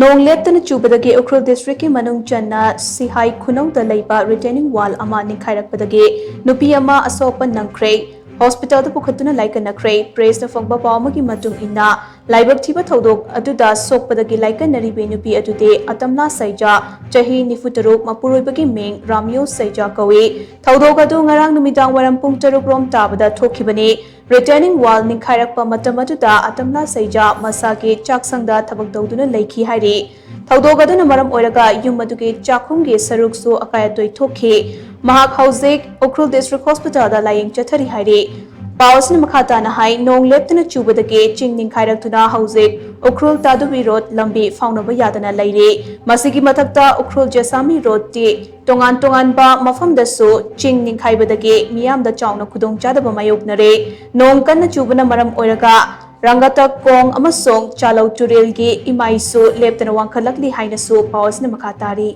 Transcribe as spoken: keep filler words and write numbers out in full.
ꯅꯣꯡ ꯂꯦꯞꯇꯅ ꯆꯨꯕꯗꯒꯤ ꯎꯈ꯭ꯔꯨꯜ ꯗꯤꯁꯇ꯭ꯔꯤꯛꯀꯤ ꯃꯅꯨꯡ ꯆꯟꯅ ꯁꯤꯍꯥꯏ ꯈꯨꯅꯧꯗ ꯂꯩꯕ ꯔꯤꯇꯦꯅꯤꯡ ꯋꯥꯜ ꯑꯃ ꯅꯤꯡꯈꯥꯏꯔꯛꯄꯗꯒꯤ ꯅꯨꯄꯤ ꯑꯃ ꯑꯁꯣꯛ ꯑꯄꯟ ꯅꯪꯈ꯭ꯔꯦ꯫ ꯍꯣꯁꯄꯤꯇꯥꯜꯗ ꯄꯨꯈꯠꯇꯨꯅ ꯂꯥꯏꯀꯠꯅꯈ꯭ꯔꯦ꯫ ꯄ꯭ꯔꯦꯁꯅ ꯐꯪꯕ ꯄꯥꯎ ꯑꯃꯒꯤ ꯃꯇꯨꯡ ꯏꯟꯅ, ꯂꯥꯏꯕꯛ ꯊꯤꯕ ꯊꯧꯗꯣꯛ ꯑꯗꯨꯗ ꯁꯣꯛꯄꯗꯒꯤ ꯂꯥꯏꯀꯠꯅꯔꯤꯕꯤ ꯅꯨꯄꯤ ꯑꯗꯨꯗꯤ ꯑꯇꯝꯂꯥ ꯁꯩꯖꯥ, ꯆꯍꯤ ꯅꯤꯐꯨ ꯇꯔꯨꯛ, ꯃꯄꯨꯔꯣꯏꯕꯒꯤ ꯃꯤꯡ ꯔꯥꯝꯌꯣ ꯁꯩꯖꯥ ꯀꯧꯏ꯫ ꯊꯧꯗꯣꯛ ꯑꯗꯨ ꯉꯔꯥꯡ ꯅꯨꯃꯤꯗꯥꯡ ꯋꯥꯏꯔꯝ ꯄꯨꯡ ꯇꯔꯨꯛ ꯔꯣꯝ ꯇꯥꯕꯗ ꯊꯣꯛꯈꯤꯕꯅꯤ꯫ ꯔꯤꯇꯔꯅꯤꯡ ꯋꯥꯜ ꯅꯤꯡꯈꯥꯏꯔꯛꯄ ꯃꯇꯝ ꯑꯗꯨꯗ ꯑꯇꯝꯂꯥ ꯁꯩꯖꯥ ꯃꯁꯥꯒꯤ ꯆꯥꯛꯁꯪꯗ ꯊꯕꯛ ꯇꯧꯗꯨꯅ ꯂꯩꯈꯤ ꯍꯥꯏꯔꯤ꯫ ꯊꯧꯗꯣꯛ ꯑꯗꯨꯅ ꯃꯔꯝ ꯑꯣꯏꯔꯒ ꯌꯨꯝ ꯑꯗꯨꯒꯤ ꯆꯥꯛꯈꯨꯝꯒꯤ ꯁꯔꯨꯛꯁꯨ ꯑꯀꯥꯏ ꯑꯇꯣꯏ ꯊꯣꯛꯈꯤ꯫ ꯃꯍꯥꯛ ꯍꯧꯖꯤꯛ ꯎꯈ꯭ꯔꯨꯜ ꯗꯤꯁꯇ꯭ꯔꯤꯛ ꯍꯣꯁꯄꯤꯇꯥꯜꯗ ꯂꯥꯌꯦꯡ ꯆꯠꯊꯔꯤ ꯍꯥꯏꯔꯤ꯫ ꯄꯥꯎ ꯑꯁꯤꯅ ꯃꯈꯥ ꯇꯥꯅ ꯍꯥꯏ, ꯅꯣꯡ ꯂꯦꯞꯇꯅ ꯆꯨꯕꯗꯒꯤ ꯆꯤꯡ ꯅꯤꯡꯈꯥꯏꯔꯛꯇꯨꯅ ꯍꯧꯖꯤꯛ ꯎꯈ꯭ꯔꯨꯜ ꯇꯥꯗꯨꯕꯤ ꯔꯣꯗ ꯂꯝꯕꯤ ꯐꯥꯎꯅꯕ ꯌꯥꯗꯅ ꯂꯩꯔꯤ꯫ ꯃꯁꯤꯒꯤ ꯃꯊꯛꯇ ꯎꯈ꯭ꯔꯨꯜ ꯖꯦꯁꯥꯃꯤ ꯔꯣꯗꯇꯤ ꯇꯣꯉꯥꯟ ꯇꯣꯉꯥꯟꯕ ꯃꯐꯝꯗꯁꯨ ꯆꯤꯡ ꯅꯤꯡꯈꯥꯏꯕꯗꯒꯤ ꯃꯤꯌꯥꯝꯗ ꯆꯥꯎꯅ ꯈꯨꯗꯣꯡꯆꯥꯗꯕ ꯃꯥꯌꯣꯛꯅꯔꯦ꯫ ꯅꯣꯡ ꯀꯟꯅ ꯆꯨꯕꯅ ꯃꯔꯝ ꯑꯣꯏꯔꯒ ꯔꯪꯒꯇꯛ ꯀꯣꯡ ꯑꯃꯁꯨꯡ ꯆꯥꯂꯧ ꯇꯨꯔꯦꯜꯒꯤ ꯏꯃꯥꯏꯁꯨ ꯂꯦꯞꯇꯅ ꯋꯥꯡꯈꯠꯂꯛꯂꯤ ꯍꯥꯏꯅꯁꯨ ꯄꯥꯎ ꯑꯁꯤꯅ ꯃꯈꯥ ꯇꯥꯔꯤ꯫